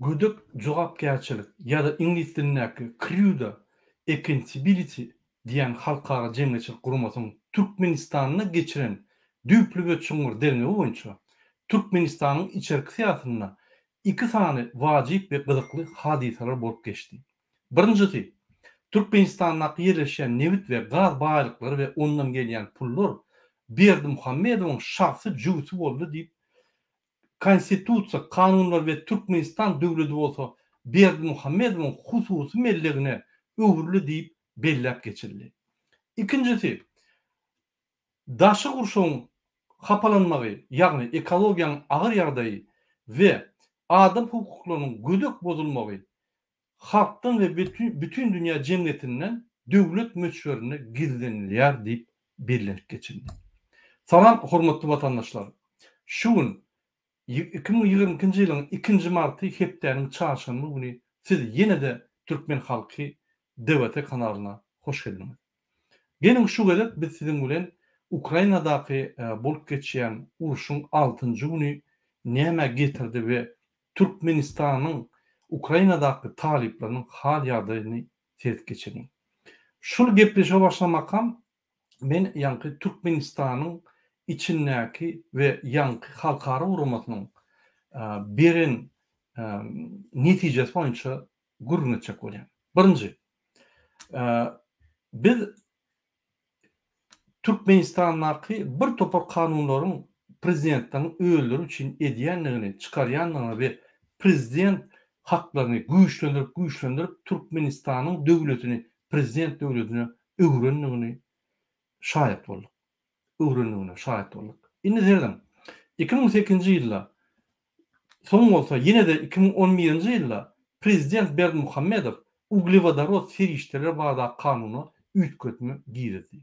Gödek jogapkärçilik ýa-da iňlis dilindäki Crude Accountability diýen halkara jemgyýetçilik guramasynyň Türkmenistanda geçiren düýpli we çuňňur derňewi boýunça Türkmenistanyň içerki syýasynda iki sany wajyp we gyzykly hadysalar bolup geçdi. Birinjisi, Türkmenistandaky ýerleşýän nebit we gaz baýlyklary we ondan gelýän pullar Berdimuhamedowyň şahsy jübüsi boldy diýip Konstitusiýa, kanunlar we Türkmenistan döwledi bolsa Berdimuhamedowyň hususy mellegine öwrüldi diýip belläp geçildi. Ikinjisi, daşy gurşawyň hapalanmagy, ýagny ekologiýanyň agyr ýagdaýy we adam hukuklarynyň gödek bozulmagy halkdan we bütin dünýä jemgyýetinden döwlet möçberinde gizlenilýär diýip bellenip geçildi. Salam hormatly watandaşlar! Şu gün 2022-nji ýylyň ikinji marty hepdäniň çarşenbe güni siz ýene-de Türkmen halky DWT kanalyna hoş geldiňiz. Geliň şu gezek biz siziň bilen Ukrainadaky bolup geçýän urşuň altynjy güni nämä getirdi we Türkmenistanyň Ukrainadaky talyplarynyň hal-ýagdaýyny seredip geçeliň. Şul gepleşige başlamakam men ýaňky Türkmenistanyň içindäki we ýaňky halkara guramasynyň beren netijesi boýunça gürrüň etjek bolýan. Birinji, biz Türkmenistandaky bir topar kanunlaryň prezidentleriň özleri üçin edýändigini, çykarýandygyny we prezident haklaryny güýçlendirip, güýçlendirip Türkmenistanyň döwletini prezident döwletine öwrendigini şaýat bolduk. Öwrendigine şaýat bolduk. Indi serediň, 2008-nji ýylda, soň bolsa ýene-de 2011-nji ýylda prezident Berdimuhamedow uglewodorod serişdeleri baradaky kanuna üýtgetme girizdi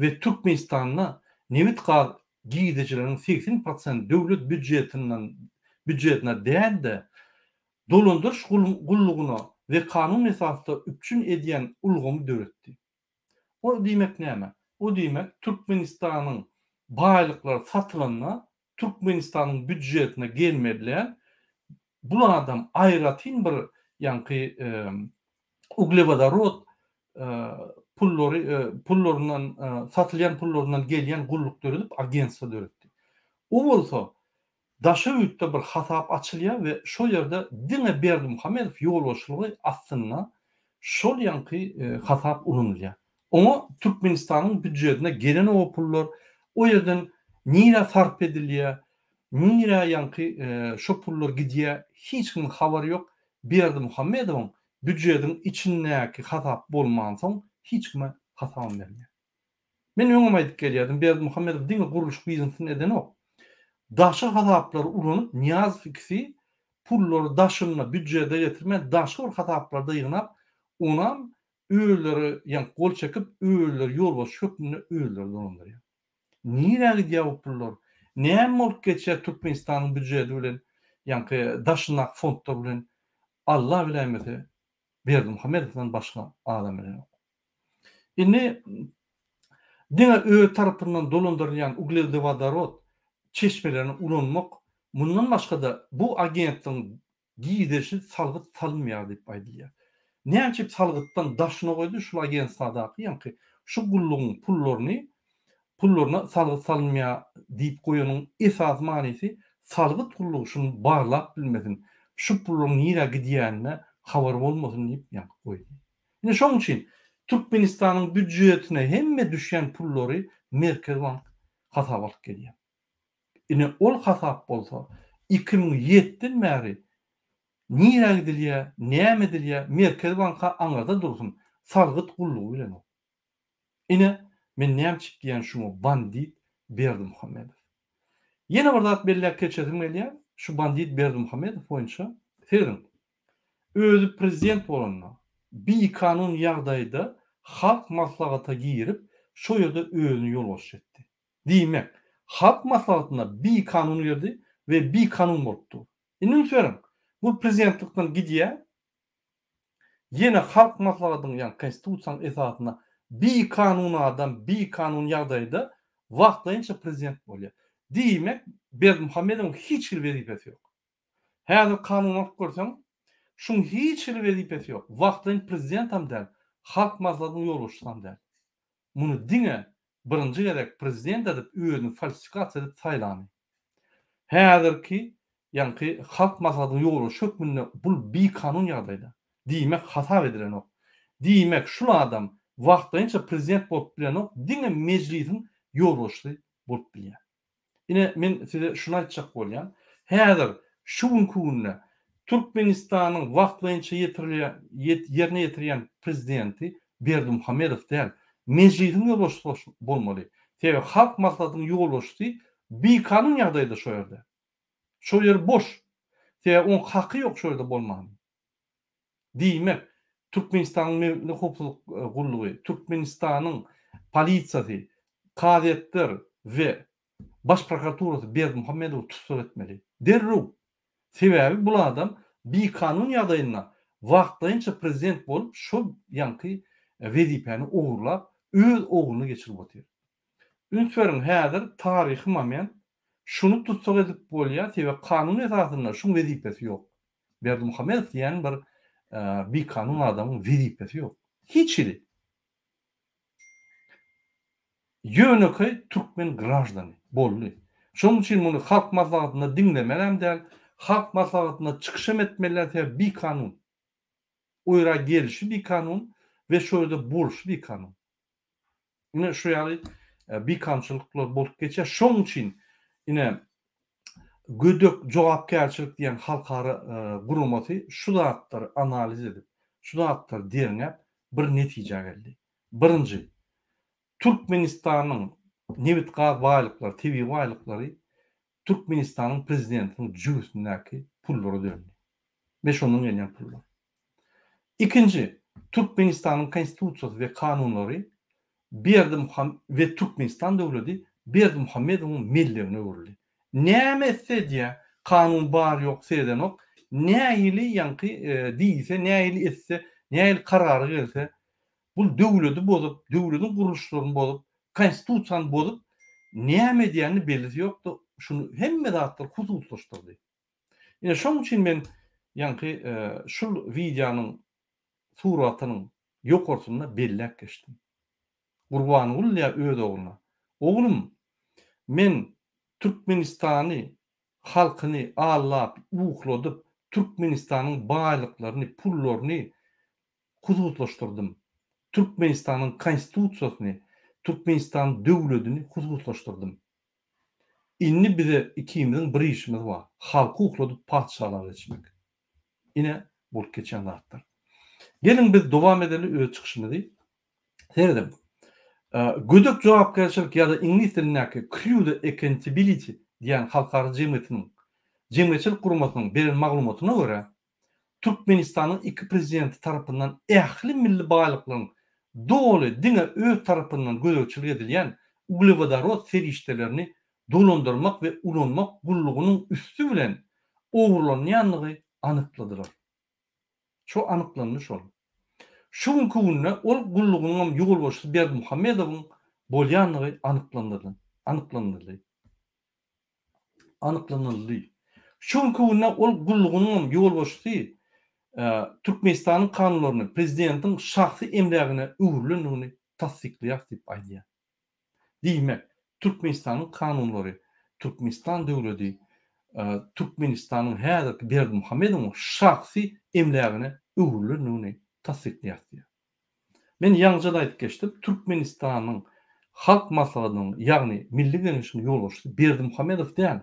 we Türkmenistanda nebit-gaz girdejileriniň 80 prosenti döwlet býudjetinden býudjetine däl-de, dolandyryş gullugyna we kanun esasda üpjün edýän ulgamy döretdi. O diýmek näme? O diýmek Türkmenistanyň baýlyklary satylanda Türkmenistanyň býudjetine gelmeli däl, bul adam aýratyn bir ýaňky uglewodorod pullary pullaryndan satylýan pullaryndan gelýän gulluk döredip agentstwo döretdi. O bolsa Daşary ýurtda bir hasap açylýar we şol ýerde diňe Berdimuhamedow ýolbaşçylygy astynda şol ýaňky hasap ulanylýar. Oňa Türkmenistanyň býudjetine gelen o pullar o ýerden nirä sarp edilýär, nirä ýaňky şo pullar gidýär hiç kimiň habary ýok. Berdimuhamedowyň býudjetiň içindäki hasap bolmansoň hiç kime hasabam bermeýär. Men öňem aýdyp gelýärdim, Berdimuhamedow diňe gurluşyk biznesini edenok. Daşy hasaplary ulanyp Nyýazow ikisi pullary daşynda býudjede getirmän daşy bir hasaplarda ýygnap onam özleri ýaňky gol çekip özleri ýolbaşçy hökmünde özleri dolandyrýar. Nirä gidýär bu pullar? Näme bolup geçýär Türkmenistanyň býudjedi bilen ýaňky daşyndaky fondlar bilen Alla biläýmese Berdimuhamedowdan başga adam bilenok. Indi diňe öz tarapyndan dolandyrylýan uglewodorod çeşmelerini ulanmak, mundan başga-da bu agentligiň girdeji salgyt salynmaýar diýip aýdylýar. Näme üçin salgytdan daşyna goýdy şul agentstwadaky ýaňky şu gullugyň pullaryny pullaryna salgyt salynmaýar diýip goýanyň esasy manysy salgyt gullugy şuny barlap bilmesin, şu pullaryň nirä gidýänine habary bolmasyn diýip ýaňky goýdy. Ine şoň üçin Türkmenistanyň býudjetine hemme düşýän pullary Merkezi bank hasaba alyp gelýär. Ine ol hasap bolsa 2007-den bäri nirä gidilýär, näme edilýär, Merkezi bank-a aňyrda dursun, salgyt gullugy bilenok. Ine men näme üçin diýýän şuňa bandit Berdimuhamedow. Ýene bir zat belläp geçesim gelýär, şu bandit Berdimuhamedow boýunça serediň. Özi prezident bolanda, bikanun ýagdaýda Halk Maslahata girip, şo ýerde özüni ýolbaşçy etdi. Diýmek, Halk Maslahatyna bikanun girdi we bikanun bolup dur. Indi üns beriň, bu prezidentlikden gidýär, ýene Halk Maslahatynyň, ýagny Konstitusiýanyň esasynda bikanun adam bikanun ýagdaýda wagtlaýynça prezident bolýar. Diýmek, Berdimuhamedowyň hiç hili wezipesi ýok. Häzir kanun alyp görseň, Şuň hiç hili wezipesi ýok. Wagtlaýyn prezidentam däl, Halk Maslahatynyň ýolbaşçysam däl. Muny diňe birinji gezek prezident edip özüni falsifikasiýa edip saýlany. Häzirki ýaňky Halk Maslahatynyň ýolbaşçy hökmünde bul bikanun ýagdaýda. Diýmek hasap edilenok. Diýmek şul adam wagtlaýynça prezident bolup bilenok diňe mejlisiň ýolbaşçysy bolup bilýär. Ine, men size şuny aýtjak bolýan, häzir, şu günki günde Türkmenistanyň wagtlaýynça ýetirilýän, ýerine ýetirýän prezidenti Berdimuhamedow däl, Mejlisiň ýolbaşçysy bolmaly. Sebäbi Halk Maslahatynyň ýolbaşçysy bikanun ýagdaýda şo ýerde. Şo ýer boş. Sebäbi oň haky ýok şo ýerde bolmana. Diýmek, Türkmenistanyň Milli howpsuzlyk gullugy, Türkmenistanyň polisiýasy, kazyýetler we Baş prokuraturasy Berdimuhamedowy tussag etmeli. Derrew! Sebäbi bul adam bikanun ýagdaýynda wagtlaýynça prezident bolup şol ýaňky wezipäni ogurlap öz ogluny geçirip otyr. Üns beriň häzir taryhy moment şuny tussag edip bolýar sebäbi kanun esasynda şuň wezipesi ýok. Berdimuhamedow diýen bir bikanun adamyň wezipesi ýok. Hiç hili. Ýönekeý türkmen graždany. Boldy. Şonuň üçin muny Halk Maslahatynda diňlemelem däl, Halk Maslahatynda çykyşam etmeli däl, sebäbi bikanun. O ýere gelşi bikanun we şo ýerde bolşy bikanun. Ine şu ýaly bikanunçylyklar bolup geçýär. Şonuň üçin ine gödek jogapkärçilik diýen halkara guramasy şu zatlary analiz edip, şu zatlary derňäp bir netijä geldi. Birinji, Türkmenistanyň nebit-gaz baýlyklary, tebigy baýlyklary Türkmenistanyň prezidentiniň jübüsindäki pullara döndi. We şondan gelýän pullar. Ikinji, Türkmenistanyň Konstitusiýasy we kanunlary Berdimuham we Türkmenistan döwledi Berdimuhamedowyň mellegine öwrüldi. Näme etse edýär, kanun bar ýok seredenok, nähili ýaňky diýse, nähili etse, nähili karara gelse, bul döwledi bozup, döwlediň gurluşlaryny bozup, Konstitusiýany bozup, näme edýänini bellisi ýokdy, şuny hemme zatlary hususlaşdyrdy. Ine şoň üçin men ýaňky şul wideonyň suratynyň ýokarsynda belläp geçdim. Gurbanguly diýýär öz ogluna, Oglum, men Türkmenistany, halkyny aldap, ukladyp, Türkmenistanyň baýlyklaryny, pullaryny hususlaşdyrdym. Türkmenistanyň Konstitusiýasyny, Türkmenistan döwledini hususlaşdyrdym. Indi bize ikimiziň bir işimiz bar, halky ukladyp patyşalyga geçmek. Ine, bolup geçen zatlar. Geliň biz dowam edeli öz çykyşymyzy. Serediň. Gödek jogapkärçilik ýa-da iňlis dilindäki Crude Accountability diýen halkara jemgyýetiniň jemgyýetçilik guramasynyň beren maglumatyna görä, Türkmenistanyň iki prezidenti tarapyndan ähli milli baýlyklaryň doly diňe öz tarapyndan gözegçilik edilýän uglewodorod serişdelerini dolandyrmak we ulanmak gullugynyň üsti bilen ogurlanýandygy anykladylar. Şo anyklandy şol. Şu günki günde ol gullugynyňam ýolbaşçysy Berdimuhamedowyň bolýandygy anyklanyldy. Anyklanyldy. Anyklanyldy. Şu günki günde ol gullugynyňam ýolbaşçysy Türkmenistanyň kanunlaryny prezidentiň şahsy emlägine öwrülendigini tassyklaýar diýip aýdýar. Diýmek, Türkmenistanyň kanunlary, Türkmenistan döwledi Türkmenistanyň häzirki Berdimuhamedowyň şahsy emlägine öwrülendigini tassyklaýar diýýär. Men ýaňyja-da aýdyp geçdim, Türkmenistanyň Halk Maslahatynyň, ýagny Milli Geňeşiň ýolbaşçysy Berdimuhamedow däl.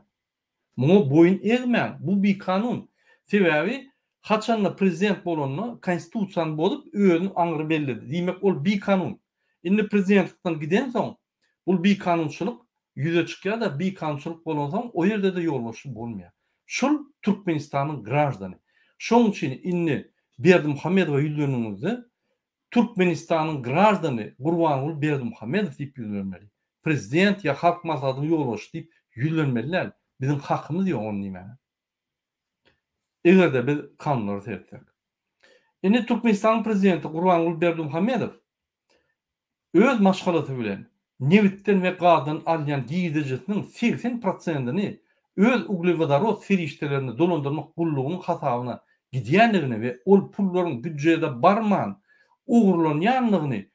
Muňa boýun egmäň, bu bikanun. Sebäbi haçanda prezident bolanda konstitusiýany bozup özüni aňry belledi. Diýmek ol bikanun. Indi prezidentlikden gidensoň bul bikanunçylyk ýüze çykýar-da bikanunçylyk bolansoň o ýerde-de ýolbaşçy bolmaýar. Şul Türkmenistanyň graždany. Şoň üçin indi Berdimuhamedowa ýüzleniňizde Türkmenistanyň graždany Gurbanguly Berdimuhamedow diýip ýüzlenmeli. Prezident ýa Halk Maslahatynyň ýolbaşçysy diýip ýüzlenmeli däl. Biziň hakymyz ýok ony diýmäge. Eger-de biz kanunlara seretsek. Indi Türkmenistanyň prezidenti Gurbanguly Berdimuhamedow öz maşgalasy bilen nebitden we gazdan alýan girdejisiniň 80 prosentini öz uglewodorod serişdelerini dolandyrmak gullugynyň hasabyna gidýändigini we ol pullaryň býudjede barman ogurlanýandygyny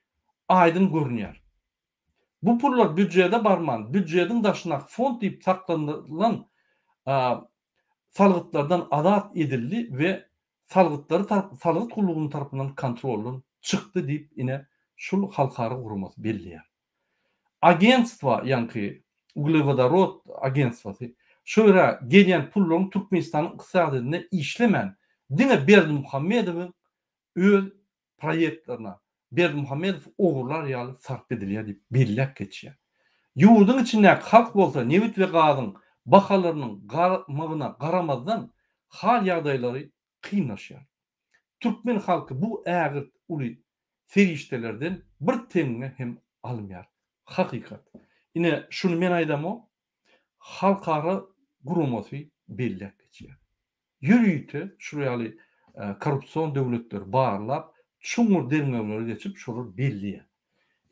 aýdyň görünýär. Bu pullar býudjede barman, býudjediň daşyndaky fond diýip saklanylan salgytlardan azat edildi we salgytlary salgyt gullugynyň tarapyndan kontroldan çykdy diýip ine şul halkara guramasy belleýär. Agentstwo ýaňky uglewodorod agentstwosy şo ýere gelýän pullaryň Türkmenistanyň ykdysadyýetinde işlemän diňe Berdimuhamedowyň öz proýektlerine Berdimuhamedow ogurlar ýaly sarp edilýär diýip belläp geçýär. Ýurduň içindäki halk bolsa nebit we gazyň bahalarynyň galmagyna garamazdan hal-ýagdaýlary kynlaşýar. Türkmen halky bu ägirt uly serişdelerden bir teňňe hem almaýar. Hakykat. Ine, şuny men aýdamok, halkara guramasy belläp geçýär. Ýörite şular ýaly korrupsion döwletleri barlap, çuňňur derňewleri geçip, şolar belleýär.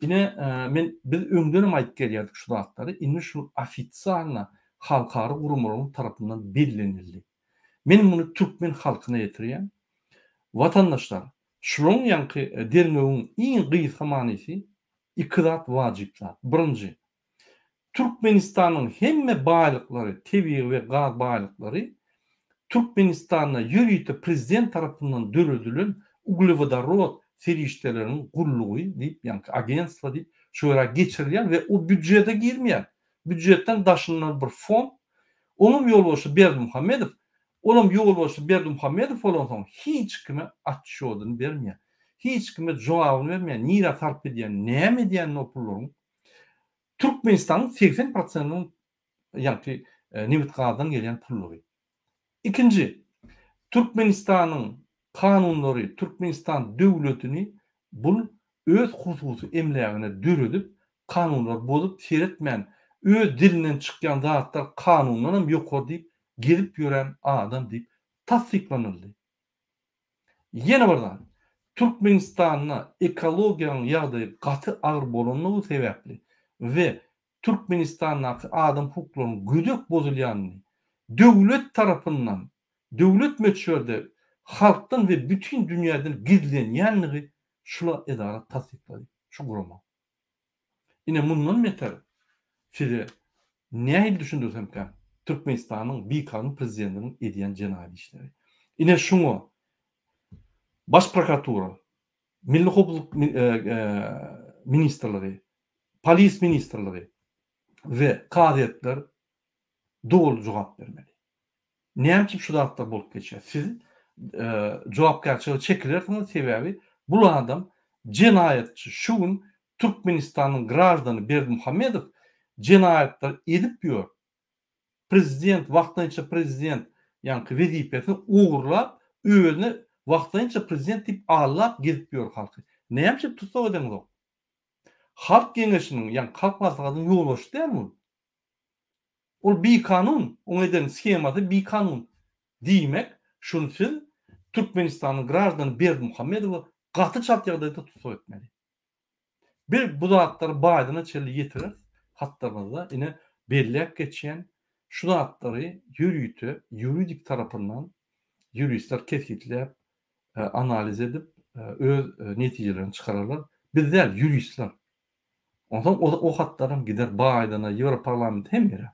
Ine, men biz öňdenem aýdyp gelýärdik şu zatlary, indi şu ofisialno halkara guramalaryň tarapyndan bellenildi. Men muny türkmen halkyna ýetirýän. Watandaşlar, şularyň ýaňky derňewiň iň gysga manysy iki zat wajyp zat. Birinji, Türkmenistanyň hemme baýlyklary, tebigy we gaz baýlyklary Türkmenistanda ýörite prezident tarapyndan döredilen uglewodorod serişdeleriniň gullugy diýip, ýaňky agentstwo diýip, şu ýere geçirilýär we o býudjete girmeýär. Býudjetden daşyndan bir fond, oňam ýolbaşçysy Berdimuhamedow, olam ýolbaşçysy Berdimuhamedow bolansoň hiç kime otçýodyny bermeýär. Hiç kime jogabyny bermeýär, nirä sarp edýän, näme edýänini o pullaryň. Türkmenistanyň 80 prosentiniň ýaňky nebit-gazdan gelýän pullary. Ikinji, Türkmenistanyň kanunlary Türkmenistan döwletini bul öz hususy emlägine döredip, kanunlary bozup seretmän, öz dilinden çykýan zatlar kanundanam ýokary diýip gezip ýören adam diýip tassyklanyldy. Ýene bir zat, Türkmenistanda ekologiýanyň ýagdaýy gaty agyr bolanlygy sebäpli we Türkmenistandaky adam hukuklarynyň gödek bozulýanyny döwlet tarapyndan, döwlet möçberde halkdan we bütin dünýäden gizlenýänligi şula edara tassyklady, şu gurama. Ine mundan beter size nähili düşündirsemkäm Türkmenistanyň bikanun prezidentiniň edýän jenaýat işleri. Ine şuňa Baş prokuratura, Milli howpsuzlyk ministrligi, Polis ministrligi we kazyýetler doly jogap bermeli. Näme üçin şu zatlar bolup geçýär? Siz jogapkärçilige çekilersiňiz, sebäbi bul adam jenaýatçy. Şu gün Türkmenistanyň graždany Berdimuhamedow jenaýatlar edip ýör. Prezident, wagtlaýynça prezident ýaňky wezipesini ogurlap, özüne wagtlaýynça prezident diýip aldap gezip ýör halky. Näme üçin tussag edeňzok? Halk geňeşiniň, ýaňky Halk maslahatynyň ýolbaşçysy dälmi ol? Ol bikanun, oň eden shemasy bikanun. Diýmek, şuny siz Türkmenistanyň graždany Berdimuhamedowy gaty çalt ýagdaýda tussag etmeli. Biz bu zatlary Baýdena çenli ýetireris hatlarymyzda ine belläp geçýän şu zatlary ýörite ýuridik tarapyndan ýuristler kesgitläp analiz edip öz netijelerini çykararlar. Biz däl ýuristler. Onsoň o hatlaram gider Baýdena, Ýewroparlamente hemme ýere.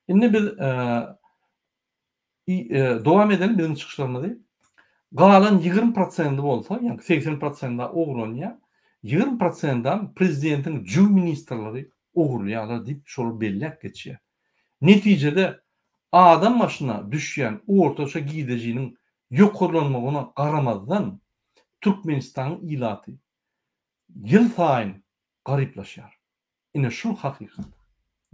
Indi biz dowam edeli biziň çykyşlarymyzy. Galan 20 prosendi bolsa, ýagny 80 prosenda ogurlanýar. 20 prosendam prezidentiň jüw ministrleri ogurlaýarlar diýip şolar belläp geçýär. Netijede adam başyna düşýän ortaça girdejiniň ýokarlanmagyna garamazdan Türkmenistanyň ilaty ýylsaýyn garyplaşýar. Ine şul hakykat.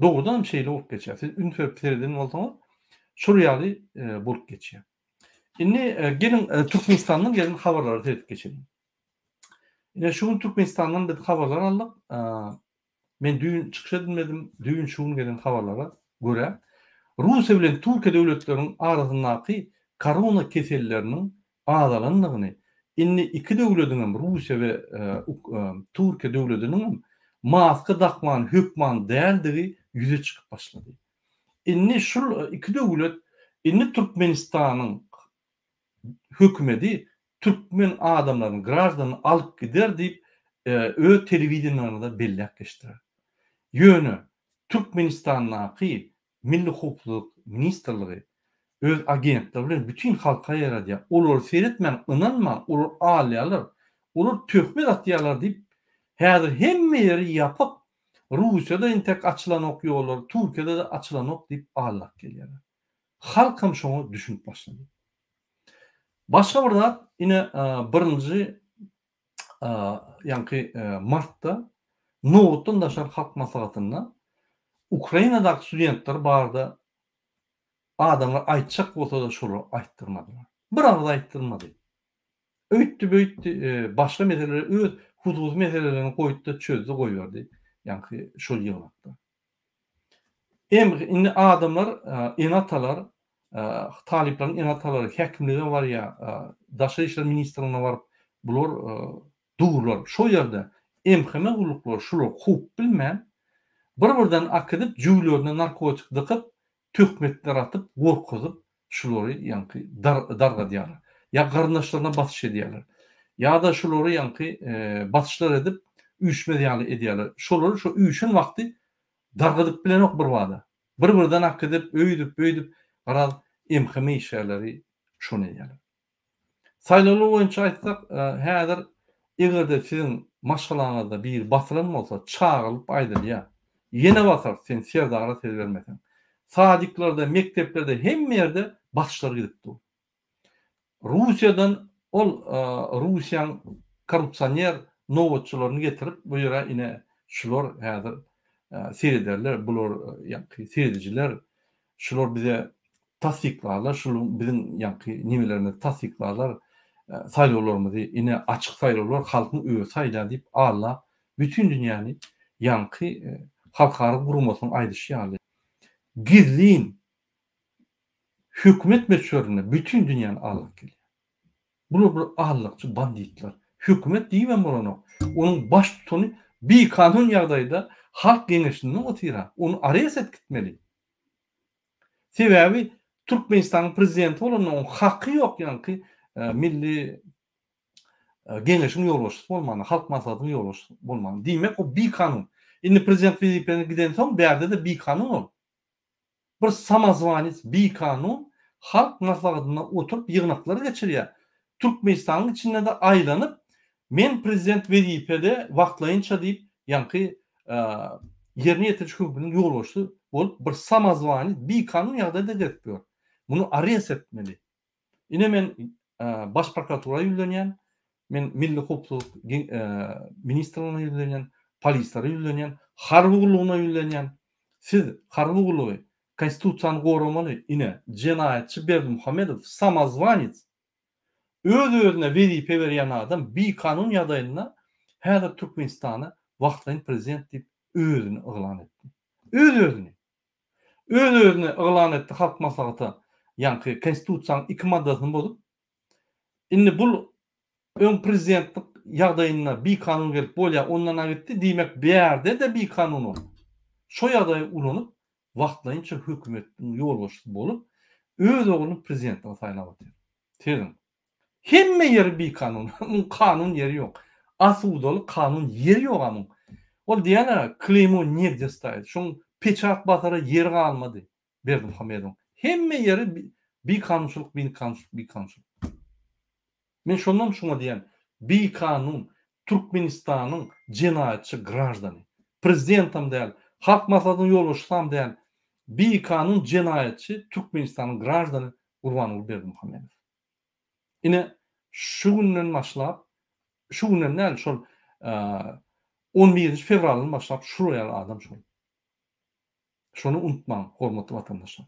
Dogrudan hem şeýle bolup geçýär. Siz üns berip sereden bolsaňyz, şol ýaly bolup geçýär. Indi geliň Türkmenistandan gelen habarlara seredip geçeliň. Ine şu gün Türkmenistandan biz habarlar aldyk. Men düýn çykyş edinmedim, düýn şu gün gelen habarlara görä, Russiýa bilen Türkiýe döwletleriniň arasyndaky korona keselleriniň azalandygyny, indi iki döwlediňem, Russiýa we Türkiýe döwlediniňem maska dakmany hökman däldigi ýüze çykyp başlady. Indi şul iki döwlet indi Türkmenistanyň. hökümedi türkmen adamlaryny, graždanyny alyp gider diýip, öz telewideniýalarynda belläp geçdiler. Ýöne Türkmenistandaky Milli howpsuzlyk ministrligi öz agentleri bilen bütin halka ýaýradýar. Olara seretmäň, ynanmaň, olar alýarlar, olar töhmet atýarlar diýip, häzir hemme ýeri ýapyk, Russiýada entek açylanok ýollar, Türkiýede-de açylanok diýip aldap gelýärler. Halkam şoňa düşünip başlady. Başga bir zat, ine birinji ýaňky martda nobatdan daşary halk maslahatynda Ukrainadaky studentler barada adamlar aýtjak bolsa-da şolar aýtdyrmadylar. Bir agyz aýtdyrmady. Öýtdi-beýtdi, başga meseleleri öz hususy meselelerini goýdy-da çözdi goýberdi ýaňky şol ýygnakda. Em indi adamlar, ene-atalar, talyplaryň ene-atalary häkimlige barýar, Daşary işler ministrligine baryp, bular durlar. Şo ýerde MHM gulluklary şulary kowup bilmän, bir-birden akidip, jübülerine narkotik dykyp, töhmetler atyp, gorkuzyp, şulary ýaňky dargadýarlar. Ýa garyndaşlaryna basyş edýärler. Ýa-da şulary ýaňky basyşlar edip, üýşmez ýaly edýärler. Şolary şo üýşen wagty dargadyp bilenok birbada. Bir-birden akidip, öýdüp-beýdip, garaz, MHM işgärleri şony edýärler. Saýlawlar boýunça aýtsak, häzir eger-de siziň maşgalaňyzda biri basylan bolsa, çagyrylyp aýdylýar, Ýene basarys, sen Serdara ses bermeseň. Sadiklarda, mekdeplerde, hemme ýerde basyşlar gidip dur. Russiýadan ol Russiýaň korrupsioner nobatçylaryny getirip, bu ýere ine şular häzir serederler, bular ýaňky seredijiler, şular bize tassyklarlar, şul biziň ýaňky nimelerimizi tassyklarlar, saýlawlarymyzy, ine açyk saýlawlar halkyň özi saýlar diýip aldap bütin dünýäni ýaňky halkara guramasynyň aýdyşy ýaly gizlin hökümet möçberinde bütin dünýäni aldap gelýär. Bular bir aldakçy banditler. Hökümet diýibem bolanok. Onuň baştutany bikanun ýagdaýda halk geňeşinde otyra. Ony arest edip gitmeli. Sebäbi Türkmenistanyň prezidenti bolanda oň haky ýok ýaňky milli geňeşiň ýolbaşçysy bolmana, halk maslahatynyň ýolbaşçysy bolmana. Diýmek o bikanun. Indi prezident wezipesine gidensoň bärde-de bikanun ol. Bir samozwanec bikanun halk maslahatynda oturyp ýygnaklar geçirýär. Türkmenistanyň içinde-de aýlanyp men prezident wezipede wagtlaýynça diýip ýaňky ýerine ýetiriji hökümetiň ýolbaşçysy bolup bir samozwanec bikanun ýagdaýda gezip ýör. Muny arest etmeli. Ine men Baş prokuratura ýüzlenýän, men Milli howpsuzlyk ministrligine ýüzlenýän, polislere ýüzlenýän, harby gullugyna ýüzlenýän. Siz harby gullugy, konstitusiýany goramaly, ine jenaýatçy Berdimuhamedow samozwanec Öz-özüne wezipe berýän adam bikanun ýagdaýynda häzir Türkmenistana wagtlaýyn prezident diýip özüni yglan etdi. Öz-özüni. Öz-özüni yglan etdi Halk Maslahata ýaňky konstitusiýanyň iki maddasyny bozup. Indi bul öň prezidentlik ýagdaýynda bikanun gelip bolýa ondan-a gitdi diýmek bärde-de bikanun ol. Şo ýagdaýy ulanyp wagtlaýynça hökümetiň ýolbaşçysy bolup, öz ogluny prezidentlige saýlap otyr. Serediň. Hemme ýeri bikanun. Muň kanun ýeri ýok. Asudalyk kanun ýeri ýok-a muň. Ol diýýän-ä, kleymo negde stavit. Şoň peçat basara ýeri galmady Berdimuhamedowyň. Hemme ýeri bikanunçylyk, bikanunçylyk, bikanunçylyk. Men şondan şuňa diýýän, bikanun Türkmenistanyň jenaýatçy graždany. Prezidentam däl, Halk Maslahatynyň ýolbaşçysam däl, bikanun jenaýatçy Türkmenistanyň graždany Gurbanguly Berdimuhamedow. Ine, şu günden başlap, şu günden däl, şol on birinji fewraldan başlap şular ýaly adam şol. Şony unutmaň, hormatly watandaşlar.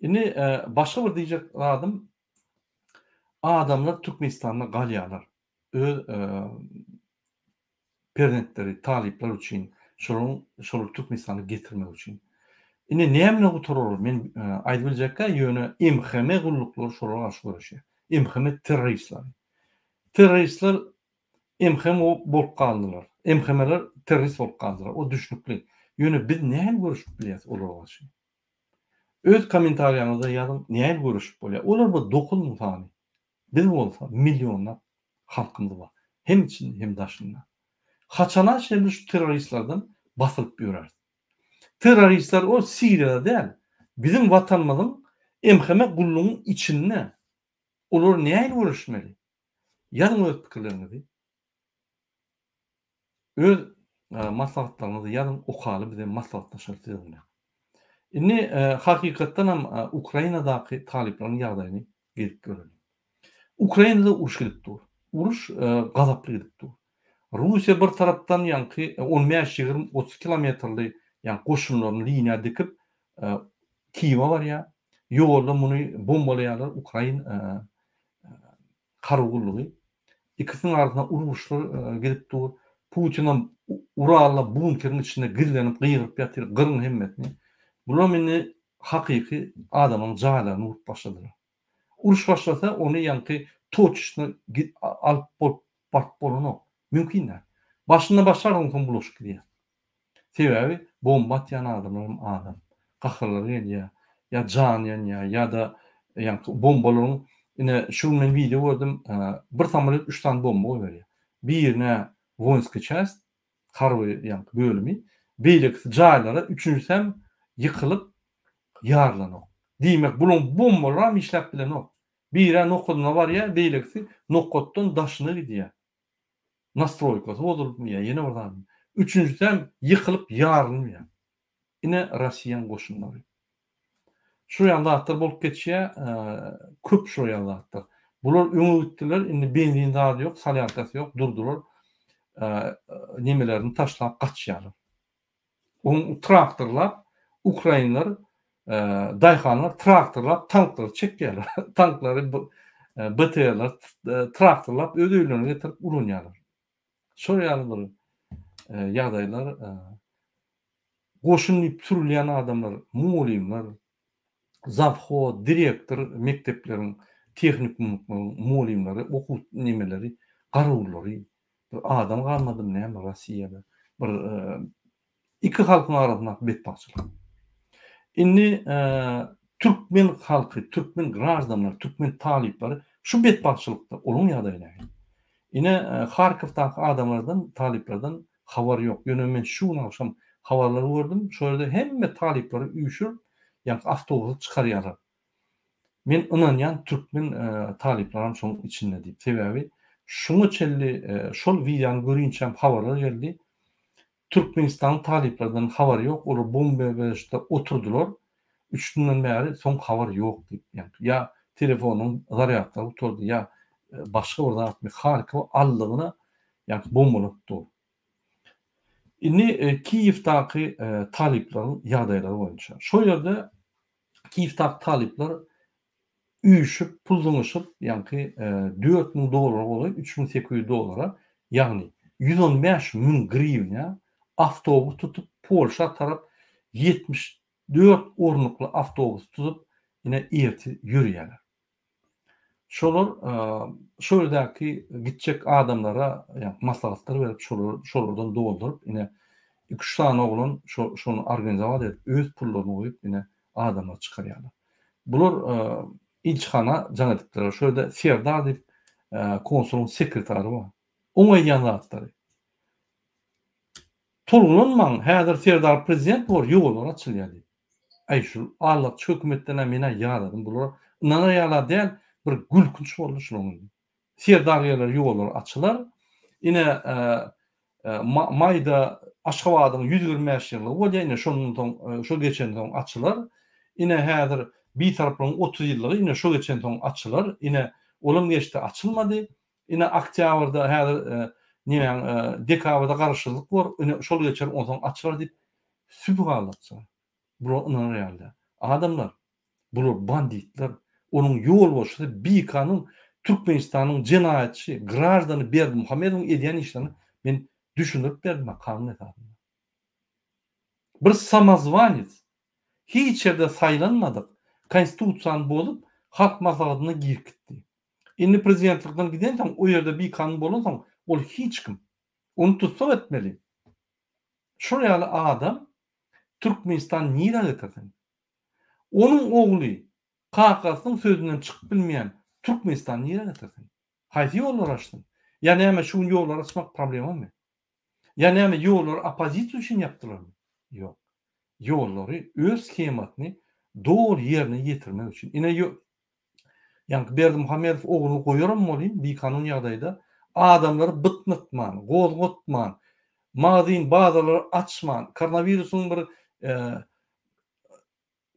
Indi başga bir diýjek zadym, adamlar Türkmenistanda galýarlar. Öz perzentleri, talyplar üçin, şolaryň şolary Türkmenistana getirmek üçin. Indi näme bilen gutarar men aýdyp biljekkä, ýöne MHM gulluklary şolara garşy göreşýär. MHM terroristleri. Terroristler MHM bolup galdylar. MHM-ler terrorist bolup galdylar. O düşnükli. Ýöne biz nähili göreşip bilýäris olara garşy? Öz kommentariýaňyzda ýazyň nähili göreşip bolýar? Olar bir 9000 sany. Biz bolsa millionlap halkymyz bar. Hem içinde hem daşynda. Haçana çenli şu terroristlerden basylyp ýöreris? Terroristler ol Siriýada däl, biziň watanymyzyň MHM gullugyň içinde. Olar nähili göreşmeli? Ýazyň öz pikirleriňizi. Öz maslahatlaryňyzy ýazyň okaly bizem maslahatlaşaly siziň bilen. Indi hakykatdan hem Ukrainadaky talyplaryň ýagdaýyny gezip göreliň. Ukrainada uruş gidip dur. Uruş gazaply gidip dur. Russiýa bir tarapdan ýaňky on bäş, 20, 30 kilometrli ýaňky goşunlaryny liniýa dikip Kiýewe barýar. Ýolda muny bombalaýarlar ukrain harby gullugy. Ikisiniň arasynda uruşlar gidip dur. Putinam Uralda bunkeriň içinde gizlenip gygyryp ýatyr, gyryň hemmesini. Bulam indi hakyky adamlaryň jaýlaryny urup başladylar. Uruş başlasa ony ýaňky toçeçno alyp bolup baryp bolanok. Mümkin däl. Başynda başlarsyň soň bulaşyp gidýär. Sebäbi bomba atýan adamlar hem adam. Gaharlary gelýär, ýa jany ýanýar, ýa-da ýaňky bombalaryň ine şu gün men wideo gördüm, bir samolýot üç sany bomba goýberýär. Birine woinskiý çast, harby ýaňky bölümi, beýlekisi jaýlara, üçünjisi hem ýykylyp ýarylanok. Diýmek bulaň bombalaram işläp bilenok. Biri-ä nokadyna barýar, beýlekisi nokatdan daşyna gidýär. Nastroýkasy bozulupmy ýa ýene bir zatmy. Üçünjisem ýykylyp ýarylmaýar. Ine Rossiýaň goşunlary. Şu ýaly zatlar bolup geçýär, köp şu ýaly zatlar. Bular öňe gitdiler, indi benzin zady ýok, solýarkasy ýok, durdular. Nemelerini taşlap gaçýarlar. Oň traktorlap ukrainler daýhanlar traktorlap tanklary çekýärler. Tanklary BTR-ler traktorlap öz öýlerine getirip ulanýarlar. Şol ýaly bir ýagdaýlar goşun diýip sürülýän adamlar, mugallymlar, zawhoz, direktor mekdepleriň, tehnikumlaryň mugallymlary, okuw nemeleri, garawullary Bir adam galmadymy näme Rossiýada? Bir iki halkyň arasyndaky betbagtçylyk. Indi türkmen halky, türkmen graždanlary, türkmen talyplary şu betbagtçylykda olaň ýagdaýy nähili? Ine Harkowdaky adamlardan, talyplardan habar ýok. Ýöne men şu gün agşam habarlary gördüm. Şo ýerde hemme talyplary üýşürip, ýaňky awtobusa çykarýarlar. Men ynanýan türkmen talyplaram şoň içinde diýip. Sebäbi şuňa çenli şol wideony görinçäm habarlar geldi. Türkmenistanyň talyplardan habar ýok, olar bomba berişde oturdylar. Üç günden bäri soň habar ýok diýip. Ýa telefonyň zarýadlary gutardy ýa başga bir zatmy Harkow aldygyna ýa bombalap dur. Indi Kiýewdaky talyplaryň ýagdaýlary boýunça. Şo ýerde Kiýewdaky talyplar üýşüp, pul zyňyşyp, ýaňky 4000 dollara golaý, 3800 dollara, ýagny 115 müň griwnýa awtobus tutup, Polşa tarap 74 orunlukly awtobus tutup, ine ertir ýörýärler. Şolar şo ýerdäki gitjek adamlara maslahatlar berip, şolar şolardan dolduryp, ine iki-üç sany oglan şo şony organizowat edip, öz pullaryny goýup, ine adamlary çykarýarlar. Bular ilçihana jaň edipdirler. Şo ýerde Serdar diýip konsulyň sekretary bar. Oň aýdýan zatlary. Tolgunanmaň, häzir Serdar prezident bor, ýollar açylýar diýip. Äý şul allakçy hökümetden-ä men-ä ýadadym bulara ynanar ýala däl bir gülkünç boldy şulaň indi. Serdar geler ýollar açylar. Ine maýda Aşgabadyň 125 ýyllygy bolýar ine şondan soň şo geçensoň açylar. Ine häzir Bitaraplygyň 30 ýyllygy ine şo geçensoň açylar. Ine olam geçdi açylmady. Ine oktýabrda häzir nemäň dekabrda garaşsyzlyk bor ine şol geçer onsoň açylar diýip Süpi galdyrtsa, bular ynanar ýaly däl. Adamlar, bular banditler, onuň ýolbaşçysy bikanun Türkmenistanyň jenaýatçy graždany Berdimuhamedowyň edýän işlerini men düşündirip berdim ha kanun esasynda. Bir samozwanec, hiç ýerde saýlanmadyk, konstitusiýany bozup, Halk Maslahatyna girip gitdi. Indi prezidentlikden gidensoň, o ýerde bikanun bolansoň, ol hiç kim. Ony tussag etmeli. Şol ýaly adam Türkmenistan nirä getirsin? Onuň ogly kakasynyň sözünden çykyp bilmeýän Türkmenistany nirä getirsin? Haýsy ýollary açsyn? Ýa näme şu gün ýollary açmak problemamy? Ýa näme ýollary oppozisiýa üçin ýapdylarmy? Ýok. Ýollary öz shemasyny doly ýerine ýetirmek üçin. Ine ýaňky Berdimuhamedow ogluny goýaram welin bikanun ýagdaýda adamlary bytnytman, gozgatman, magazyn, bazarlary açman, koronawirusyň bir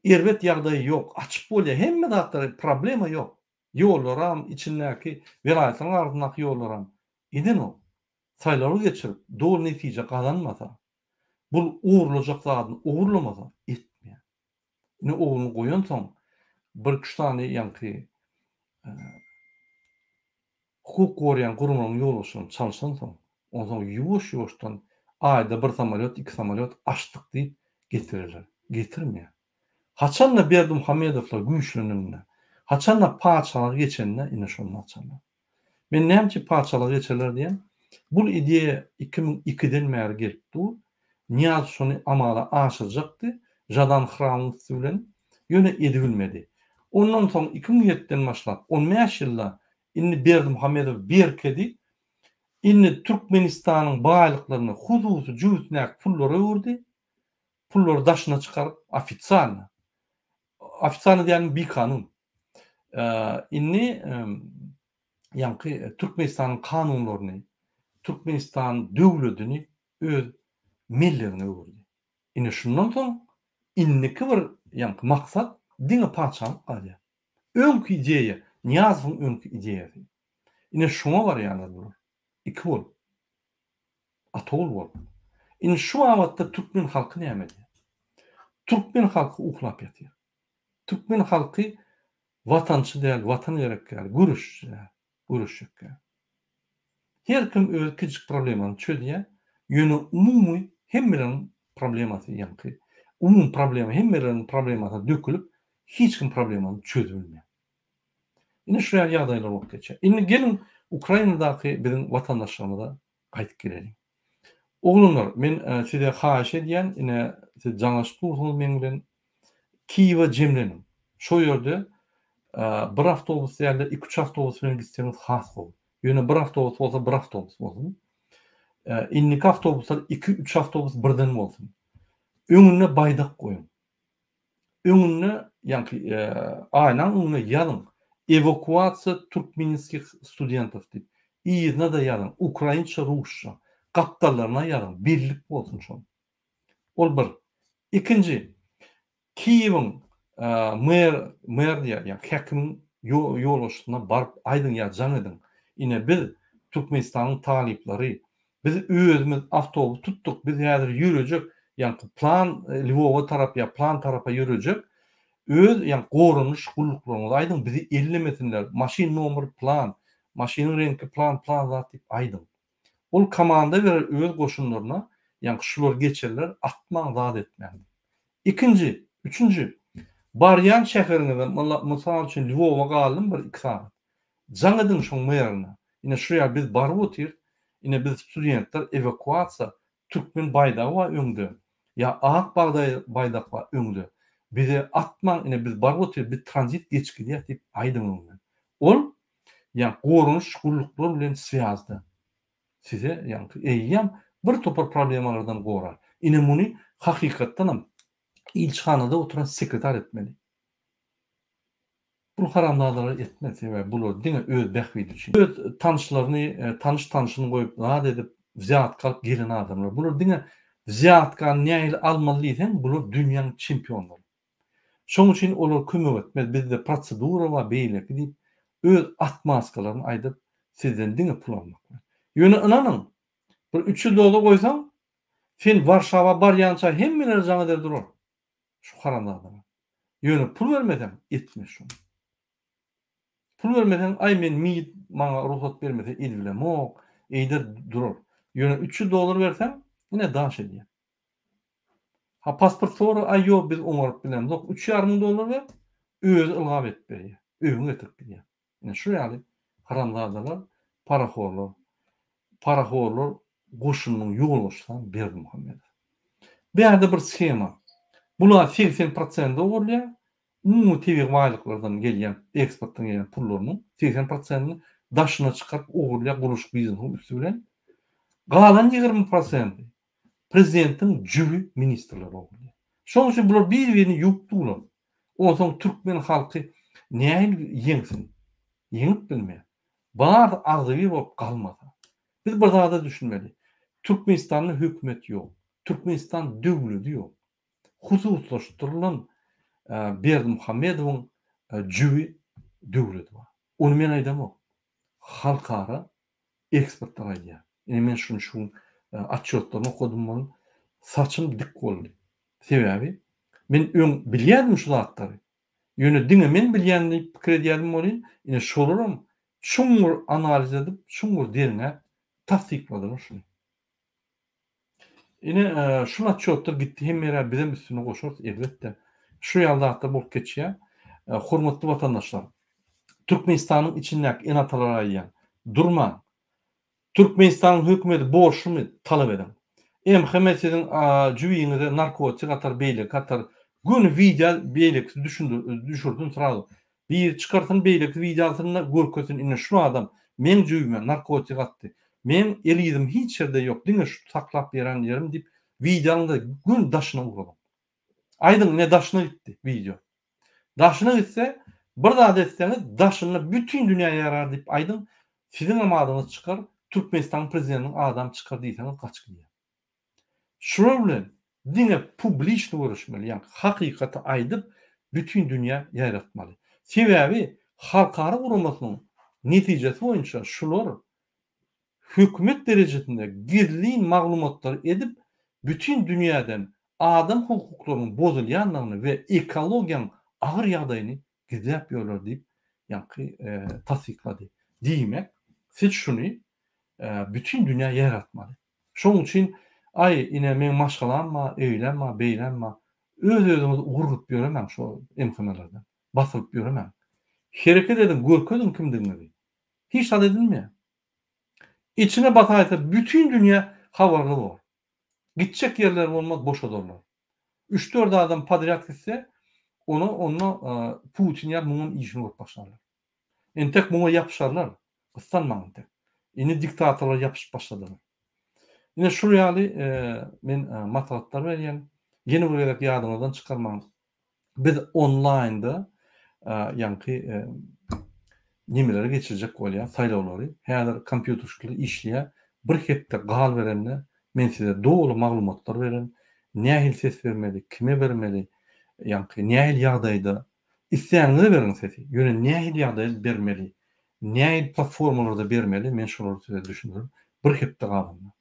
erbet ýagdaýy ýok, açyp bolýar, hemme zatlary problema ýok. Ýollaram, içindäki welaýatlaryň arasyndaky ýollaram edenok. Saýlawy geçirip, doly netije gazanmasa, bul ogurlajak zadyny ogurlamasa etmeýär. Ine ogluny goýansoň birküç sany ýaňky hukuk goraýan guramalaryň ýolbaşçylaryny çalşansoň, onsoň ýuwaş-ýuwaşdan aýda bir samolýot, iki samolýot açdyk diýip getirerler. Getirmeýär. Haçanda Berdimuhamedowlar güýçlenende, haçanda patyşalyga geçende ine şonda açarlar. Men näme üçin patyşalyga geçerler diýýän? Bul ideýa 2002-den bäri gelip dur. Nyýazow şony amala aşyrjakdy, Žadan Hramyň üsti bilen, ýöne edibilmedi. Ondan soň 2007-den başlap, on bäş ýylda indi Berdimuhamedow berkedi. Indi Türkmenistanyň baýlyklaryny hususy jübüsindäki pullara öwürdi. Pullary daşyna çykaryp, ofitsialno. Ofitsialno diýýänim bikanun. Indi ýaňky Türkmenistanyň kanunlaryny, Türkmenistan döwledini öz mellegine öwürdi. Ine şundan soň indiki bir ýaňky maksat diňe patyşalyk galýar. Öňki ideýa, Nyýazowyň öňki ideýasy. Ine şoňa barýarlar bular. Iki bolup. Ata-ogul bolup. Indi şu babatda türkmen halky näme edýär? Türkmen halky uklap ýatyr. Türkmen halky watançy däl, watan gerek däl, göreşçi däl, göreşjek däl. Her kim öz kiçijik problemany çözýär, ýöne umumy hemmeleriň problemasy ýaňky umumy problema hemmeleriň problemasyna dökülip, hiç kim problemany çözüp bilmeýär. Ine şu ýaly ýagdaýlar bolup geçýär. Indi geliň Ukrainadaky biziň watandaşlarymyza gaýdyp geleliň. Oglanlar, men size haýyş edýän, ine siz jaňlaşyp dursuňyz meň bilen, Kiýewe jemleniň. Şo ýerde bir awtobus däl-de, iki-üç awtobus bilen gitseňiz has gowy. Ýöne bir awtobus bolsa bir awtobus bolsun. Indiki awtobuslar iki-üç awtobus birden bolsun. Öňünde baýdak goýuň. Öňünde, ýaňky aýnaň öňüne ýazyň, Ewakuasiýa turkmenskih studentow diýip. Yzyna-da ýazyň, ukrainça, rusça. Gapdallaryna ýazyň, bellik bolsun şol. Ol bir. Ikinji, Kiýewiň mer, mer diýýär, ýa häkimiň ýolbaşçysyna baryp aýdyň ýa jaň ediň. Ine biz, Türkmenistanyň talyplary, biz özümiz awtobus tutduk, biz häzir ýörejek, ýaňky plan Lwowa tarap ýa plan tarapa ýörejek, öz ýaňky goranyş gulluklaryňyza aýdyň, bizi ellemesinler, maşyn nomeri plan, maşynyň reňki plan, plan zat diýip aýdyň. Ol komanda berer öz goşunlaryna, ýaňky şular geçerler, atmaň, zat etmäň diýip. Ikinji, üçünji, barýan şäheriňize, mysal üçin Lwowa galdym bir iki sagat. Jaň ediň şoň merine. Ine şu ýer biz baryp otyrys, ine biz studentler ewakuasiýa, türkmen baýdagy bar öňde, ýa ak baýdak bar öňde. Bize atmaň, ine biz baryp otyrys, biz tranzit geçip gidýäs diýip aýdyň öňünden. Ol ýa goranyş gulluklar bilen swýazda. Size ýaňky eýýäm bir topar problemalardan gorar. Ine muny hakykatdanam ilçihanada oturan sekretar etmeli. Bul haramzadalar etmez sebäbi bular diňe öz bähbidi üçin. Öz tanyşlaryny tanyş tanyşyny goýup zat edip wzýatka alyp gelen adamlar. Bular diňe wzýatkany nähili almaly diýseň bular dünýäň çempionlary. Şoň üçin olar kömek etmez, bizde prosedura bar beýleki diýip, öz atmaskalaryny aýdyp, sizden diňe pul almak bilen. Ýöne ynanyň, bir 300 dollar goýsaň, sen Warşawa barýança hemmeler jaň eder durar. Şu haramzadalar. Ýöne pul bermeseň, etmez şony. Pul bermeseň, aý men MID maňa rugsat bermese edibilemok, eýder durar. Ýöne 300 dollar berseň, ine daş edýär. Ha pasport sora aý ýok biz oňaryp bilemzok üç ýarym müň dollar ber özi ylgap edip berýär öýüňe getirip gidýär ine şu ýaly haramzadalar parahorlar parahorlar goşunynyň ýolbaşçysam Berdimuhamedow. Bärde bir shema. Bular 80 prosenti ogurlaýar. umumy tebigy baýlyklardan gelýän, eksportdan gelýän pullarynyň 80 prosentini daşyna çykaryp ogurlaýar gurluşyk biznesiniň üsti bilen. Galan 20 prosenti prezidentiň jübi ministrler ogurlaýar. Şonuň üçin bular bir-birini ýuwup durlar. Onsoň türkmen halky nähili ýeňsin? Ýeňip bilmeýär. Bary agzybir bolup galmasa. Biz bir zada düşünmeli. Türkmenistanda hökümet ýok. Türkmenistan döwledi ýok. Hususlaşdyrylan Berdimuhamedowyň jübi döwledi bar. Ony men aýdamok. Halkara ekspertler aýdýar. Ine men şuny şu gün otçýotlaryny okadym muny. Saçym dik boldy. Sebäbi men öň bilýärdim şu zatlary. Ýöne diňe men bilýän diýip pikir edýärdim welin, ine şolaram çuňňur analiz edip, çuňňur derňäp tassykladylar şuny. Ine şul otçýotlar gitdi hemme ýere bizem üstüne goşarys elbetde. Şu ýaly zatlar bolup geçýär. Hormatly watandaşlar, Türkmenistanyň içindäki ene-atalara aýdýan, durmaň. Türkmenistanyň hökümeti borçlumy talap ediň. MHM siziň jübiňize narkotik atar beýleki atar göni wideo beýlekisi düşündir düşürsin srazu. Biri çykarsyn beýlekisi wideo alsynda görkezsin ine şu adam meň jübime narkotik atdy. Meň el yzym hiç ýerde ýok diňe şu saklap ýeren ýerim diýip wideo alyňda göni daşyna ugradyň. Aýdyň ine daşyna gitdi wideo. Daşyna gitse, bir zat etseňiz daşynda bütin dünýä ýarar diýip aýdyň, siziňem adyňyz çykar, Türkmenistanyň prezidentiniň adam çykar diýseňiz gaçyp gidýär. Şular bilen diňe publiçny göreşmeli, ýagny hakykaty aýdyp bütin dünýä ýaýratmaly. Sebäbi halkara guramasynyň netijesi boýunça şular hökümet derejesinde gizlin maglumatlary edip, bütin dünýäden adam hukuklarynyň bozulýandygyny we ekologiýanyň agyr ýagdaýyny gizläp ýörler diýip, ýaňky tassyklady. Diýmek, siz şuny bütin dünýä ýaýratmaly. Şonuň üçin, aý, ine, meň maşgalam bar, eýläm bar, beýläm bar. Öz-özüňizi urlup ýöremäň şo MHM-lerden. Basylyp ýöremäň. Hereket ediň, görkeziň kimdigiňizi. Hiç zat edilmeýär. Içine basaýsa bütin dünýä habarly bor. Gitjek ýerleri bolmaz boşadarlar. Üç-dört adam podrýad gitse, ona onda Putin ýaly muňam işini görüp başlarlar. Entek muňa ýapyşarlar. Gyssanmaň entek. Indi diktatorlar ýapyşyp başladylar. Ine şul ýaly men maslahatlar berýän. Ýene bir gezek ýadyňyzdan çykarmaň. Biz onlaýnda ýaňky nemeleri geçirjek bolýar, saýlawlary. Häzir kompýuterçikler işleýär. Bir hepde galberende men size doly maglumatlar bererin. Nähili ses bermeli, kime bermeli, ýaňky nähili ýagdaýda isläniňize beriň sesi. Ýöne nähili ýagdaýda bermeli, nähili platformalarda bermeli men şolary size düşündirerin bir hepde galanda.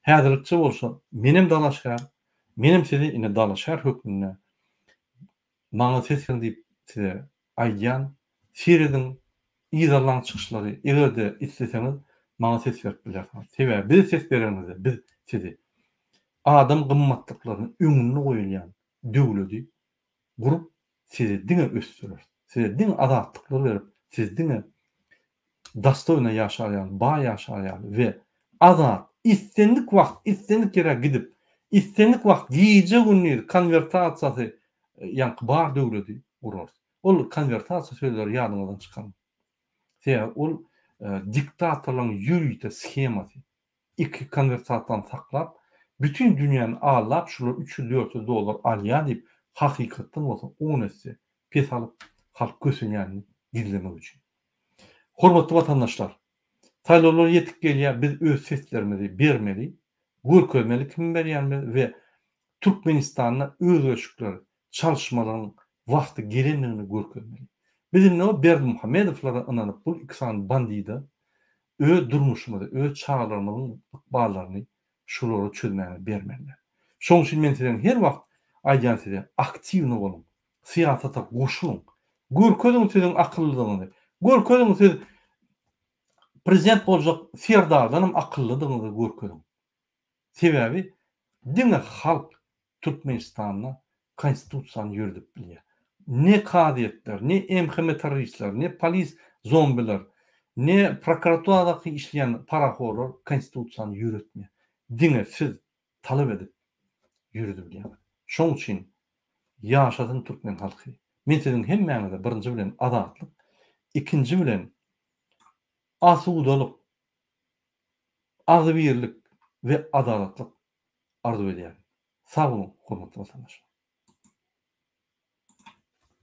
Häzirlikçe bolsa menem dalaşgär, Menem sizi ine dalaşgär hökmünde maňa ses beriň diýip size aýdýan, serediň, yzarlaň çykyşlary, eger-de isleseňiz maňa ses berip bilersiňiz. Sebäbi bize ses bereniňizde biz sizi adam gymmatlyklaryny öňünde goýulýan döwledi gurup sizi diňe ösdüreris. Size diňe azatlyklar berip siz diňe dostoýno ýaşar ýaly, baý ýaşar ýaly we azat, islendik wagt, islendik ýere gidip, islendik wagt gije-gündiz konwertasiýasy ýaňky bar döwledi gurarys. Ol konwertasiýa sözleri ýadyňyzdan çykaryň. Sebäbi ol diktatorlaryň ýörite shemasy. Iki konwertasiýany saklap, bütin dünýäni aldap şular 300-400 dollar alýar diýip, hakykatdan bolsa on esse pes alyp, halk kösenýänini gizlemek üçin. Hormatly watandaşlar! Saýlawlar ýetip gelýär, biz öz seslerimizi bermeli, görkezmeli kime berýänimizi we Türkmenistanda özgerişikler, çalyşmalaryň wagty gelendigini görkezmeli. Biz indi o Berdimuhamedowlara ynanyp bul iki sany bandida öz durmuşymyzy, öz çagalarymyzyň ykballaryny şulara çözmäge bermeli. Şoň üçin men size her wagt aýdýan size aktiwny boluň, syýasata goşulyň. Görkeziň siziň akyllydygyňyzy. Görkeziň siz prezident boljak Serdardanam akyllydygyňyzy görkeziň. Sebäbi diňe halk Türkmenistanda konstitusiýany ýöredip bilýär. Ne kazyýetler, ne MHM terroristler, ne polis zombiler, ne prokuraturadaky işleýän parahorlar konstitusiýany ýöretmeýär. Diňe siz talap edip ýöredibilýäňiz. Şoň üçin ýaşasyn türkmen halky. Men siziň hemmäňize birinji bilen azatlyk, ikinji bilen asudalyk, agzybirlik we adalatlyk arzuw edýärin. Sag boluň, hormatly watandaşlar!